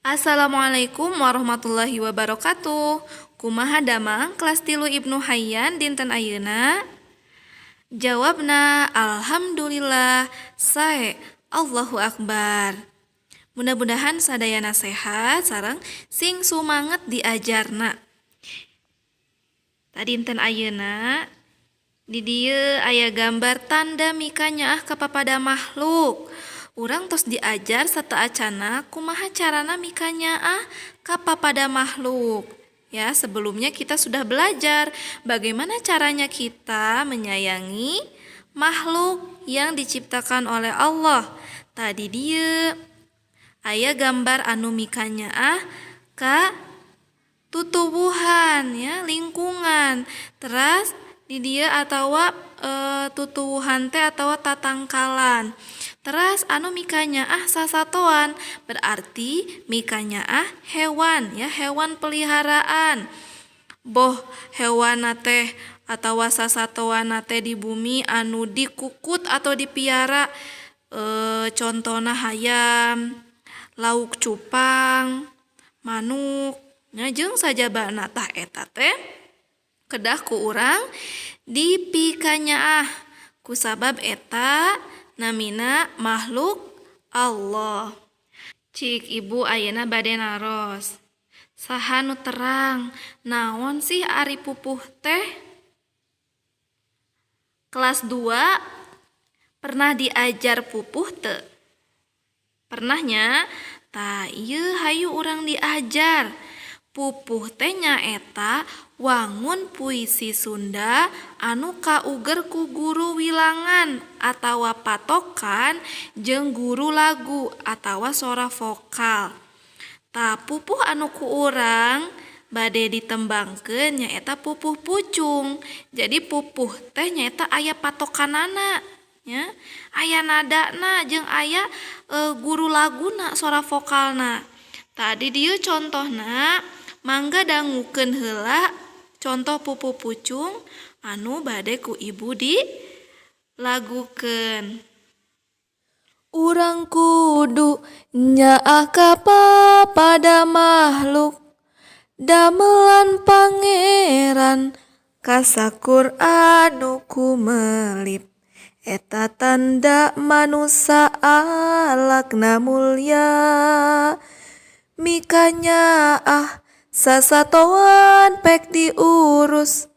Assalamualaikum warahmatullahi wabarakatuh. Kumaha damang kelas 3 Ibnu Hayyan dinten ayeuna? Jawabna alhamdulillah sae, Allahu akbar. Mudah-mudahan sadayana sehat sareng sing sumanget diajarna. Tah, dinten ayeuna di dieu aya gambar tanda mikanyaah kapapada makhluk. Urang tos diajar sateuacanna kumaha carana mikanyaah kapapada makhluk. Ya, sebelumnya kita sudah belajar bagaimana caranya kita menyayangi makhluk yang diciptakan oleh Allah. Tah, di dieu aya gambar anu mikanyaah ka tutuwuhan ya, lingkungan. Teras di dieu atawa tutuwuhan teh atawa tatangkalan. Teras anu mikanyaah sasatoan, berarti mikanyaah hewan ya, hewan peliharaan. Boh hewanna teh atawa sasatoanna teh di bumi anu dikukut atau dipiara, contona hayam, lauk cupang, manuk nya, jeung sajabana. Tah, eta teh kedah ku urang dipikanyaah kusabab eta namina makhluk Allah. Cik, Ibu ayeuna bade naros. Saha nu terang naon sih ari pupuh teh? Kelas 2 pernah diajar pupuh teu? Pernah nya? Tah, ieu hayu urang diajar. Pupuh teh nyaeta wangun puisi Sunda anu kauger ku guru wilangan atawa patokan jeung guru lagu atawa sora vokal. Tah, pupuh anu ku urang bade ditembangkeun nyaeta pupuh pucung. Jadi pupuh teh nyaeta aya patokanana nya, aya nadana jeung aya guru laguna, sora vokalna. Tah, di dieu contohna, mangga dangukeun heula contoh pupuh pucung anu bade ku Ibu dilagukeun. Urang kudu nyaah kapapada makhluk, damelan Pangeran kasakur anu kumelip, eta tanda manusa ahlakna mulya. Mikanyaah sasatoan pek diurus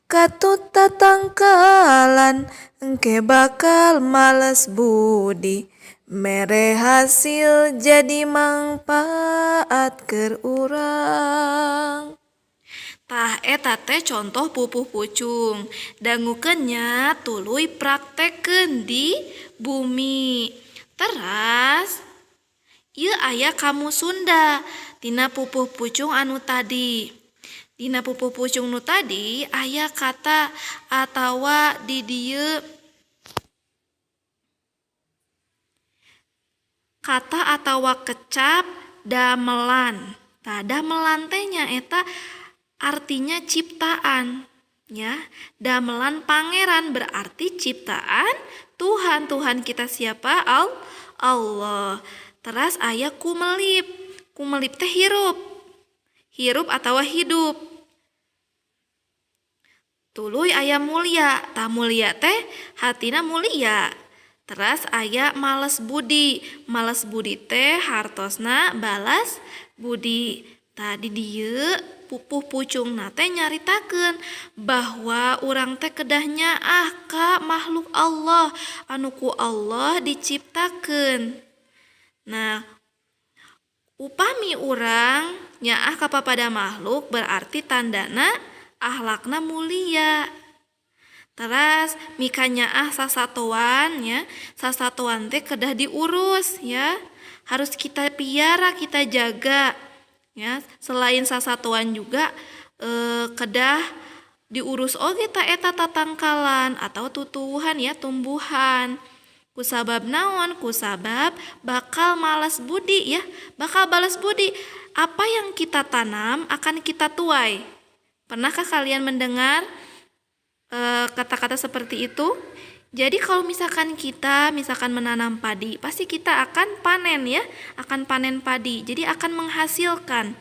katut tatangkalan, engke bakal males budi, mere hasil jadi mangpaat keur urang. Tah, eta teh contoh pupuh pucung. Dangukeun nya, tuluy praktekkeun di bumi. Teras ieu aya kamus Sunda tina pupuh pucung anu tadi. Dina pupuh pucung nu tadi aya kata atawa di dieu kata atawa kecap damelan. Tah, damelan teh nyaeta artinya ciptaan ya. Damelan Pangeran berarti ciptaan Tuhan. Tuhan kita siapa? Allah. Teras aya kumelip. Kumelip teh hirup, hirup atau hidup. Tuluy aya mulia. Tah, mulia teh hatina mulia. Teras aya males budi. Males budi teh hartosna balas budi. Tah, di dieu pupuh pucungna teh nyaritakeun bahwa urang teh kedah nyaah ka makhluk Allah anu ku Allah diciptakeun. Nah, upami urang nyaah kapapada makhluk berarti tandana ahlakna mulia. Teras mikanyaah sasatoan ya, sasatoan teh kedah diurus ya, harus kita piara, kita jaga ya. Selain sasatoan juga kedah diurus oge ta eta tatangkalan atau tutuwuhan ya, tumbuhan. Kusabab naon? Kusabab bakal malas budi ya, bakal balas budi. Apa yang kita tanam akan kita tuai. Pernahkah kalian mendengar kata-kata seperti itu? Jadi kalau misalkan kita misalkan menanam padi, pasti kita akan panen ya, akan panen padi. Jadi akan menghasilkan.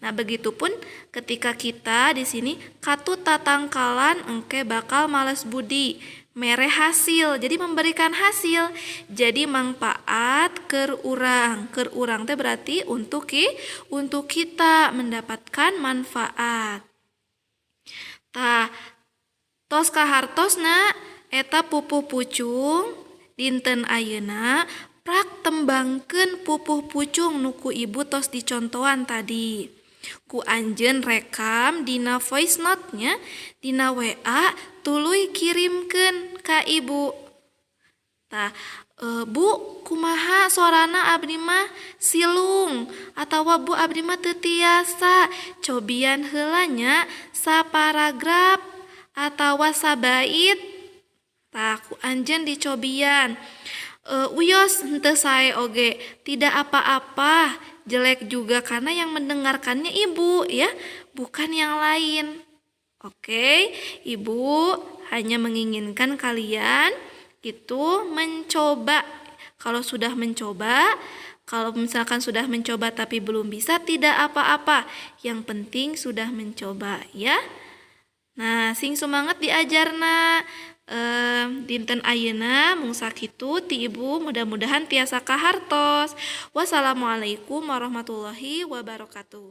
Nah, begitupun ketika kita di sini katut tatangkalan engke bakal males budi, mere hasil. Jadi memberikan hasil. Jadi manfaat keur urang. Keur urang teh berarti untuk kita mendapatkan manfaat. Tah, tos kahartosna eta pupuh pucung. Dinten ayeuna prak tembangkeun pupuh pucung nu ku ibu tos dicontohan tadi. Ku anjeun rekam dina voice note nya dina WA, tuluy kirimkeun ka ibu. Tah, "Bu, kumaha sorana abdi mah silung," atawa "Bu, abdi mah teu tiasa." Cobian heula nya saparagraf atawa sabait. Tah, ku anjeun dicobian. Wios henteu sae oge tidak apa-apa, jelek juga, karena yang mendengarkannya ibu ya, bukan yang lain. Oke, ibu hanya menginginkan kalian itu mencoba. Kalau sudah mencoba, kalau misalkan sudah mencoba tapi belum bisa, tidak apa-apa. Yang penting sudah mencoba ya. Nah, sing semangat diajarna. Dinten ayeuna mung sakitu ti ibu, mudah-mudahan tiasa kahartos. Wassalamualaikum warahmatullahi wabarakatuh.